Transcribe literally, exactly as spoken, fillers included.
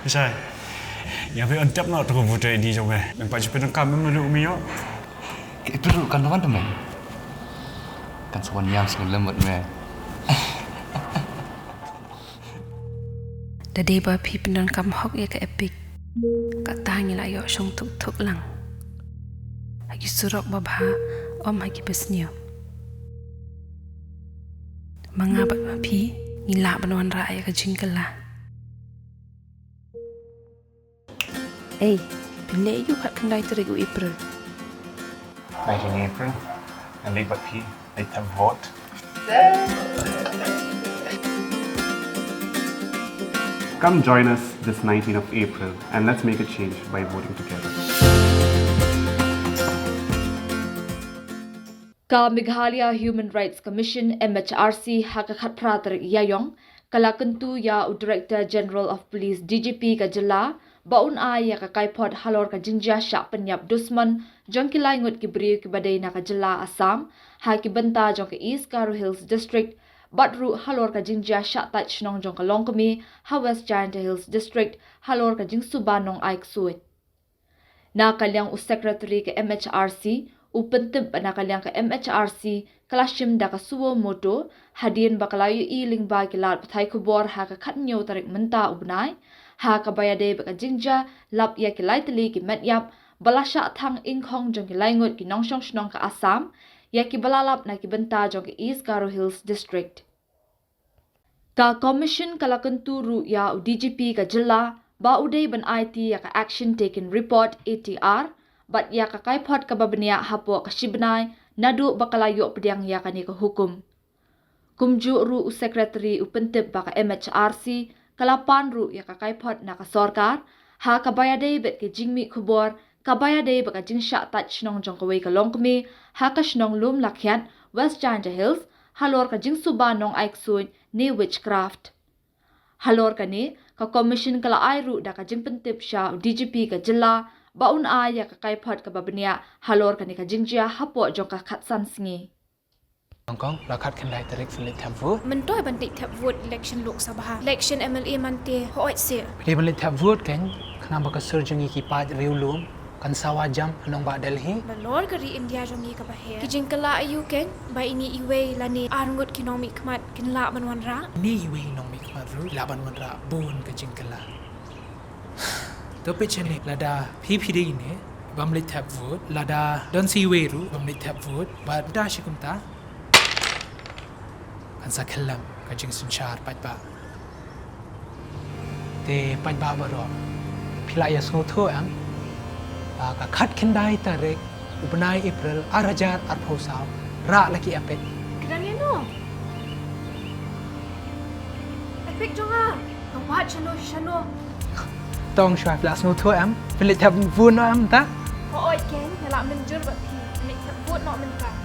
Shai. Ïa phi on tap noh tu ka voter I D jong me. Nang pat ju pyndonkam em naduh u mi ïoh. Ïa phi ruh kan wan te me. Kan sa wan ïam sngewlem bad me. Da dei ba phi pyndonkam hok ïa ka Epic, kata ngi la ïoh shong thuk thuk lang. Ha ki surok ba bha, ym ha ki ba sniew. Ma nga bad ma phi, ngi lah ban wanrah ïa ka jingkylla. Ei, phin leh aiu khatkhyndai tarik u April? Khatkhyndai April, nga leit bad phi, leit thep vote. Come join us this nineteenth of April and let's make a change by voting together. Ka Meghalaya Human Rights Commission, M H R C, ha ka khatphra tarik Ïaïong, ka la kyntu ïa u Director General of Police, D G P, ka jylla, ba un ai ïa ka kaiphod halor ka jingjia shah pynïap dusmon jong ki lai ngut ki briew kiba dei na ka jylla Assam, ha ki bynta jong ka East Garo Hills District, bad ruh halor ka jingjia shah tait shnong jong ka longkmie ha West Jaintia Hills District, halor ka jingsuba nongai ksuid. Na ka liang u Secretary ka M H R C, u pyntip ba na ka liang ka M H R C, ka la shim da ka suo moto, hadien ba ka la ïohi lyngba ki lad pathai khubor ha ka khathynñiew tarik mynta u bnai, ha kaba ïadei bad ka jingjia lap ïa ki lai tylli ki met ïap, ba la shah thang ingkhong jong ki lai ngut ki nongshong shnong ka Assam, ïa kiba la lap na ki bynta jong ka East Garo Hills District. Ka Commission ka la kyntu ruh ïa u D G P ka jylla, ba u dei ban aiti ïa ka Action Taken Report, A T R, bad ïa ka kaiphod kaba bniah hapoh ka shi bnai, naduh ba ka la ïoh pdiang ïa kane ka hukum. Kumjuh ruh u Secretary u pyntip ba ka M H R C, ka la pan ruh ïa ka kaiphod na ka sorkar, ha kaba ïadei bad ka jingmih khubor, kaba ïadei bad ka jingshah tait shnong jong kawei ka longkmie, ha ka shnong Lumlakhiat, West Jaintia Hills, halor ka jingsuba nongai ksuid ne witchcraft. Halor kane, ka Commission ka la ai ruh da ka jingpyntip sha u D G P ka jylla, ba un ai ïa ka kaiphod kaba bniah, halor kane ka jingjia hapoh jong ka khatsan sngi. Hong Kong, la khatkhyndai tarik phin leit thep vote. Mynta ban leit thep vote election Lok Sabha. Election M L A mynta, hooid seh. Phi dei ban leit thep vote kein, khnang ba ka sur jong ngi ki paid riewlum kan sawa jam ha nongbah Delhi. Nalor ka ri India jong ngi kaba her, ki jingkylla aiu kein, ba ine iwei lane ar ngut ki nongmihkhmat kin lah ban wanrah? Ine iwei nongmihkhmat ruh lah ban wanrah bun ka jingkylla. To peit shane, lada phi phi dei ine bym leit thep vote, lada don sa iwei ruh bym leit thep vote, bad mynta shi kumta kan sa khyllem ka jingsynshar paidbah. Te paidbah baroh, phi la ïa sngewthuh em ba ka khatkhyndai tarik u bnai April ar hajar arphew saw, rah la ki Epic. Kdang ïano? Epic jong nga. Ka wad shano shano. Tong shuwa, phi la sngewthuh em? Phi leit thep vote noh em ta? Hooid kein, nga la mynjur bad phi. Phi leit thep vote noh mynta.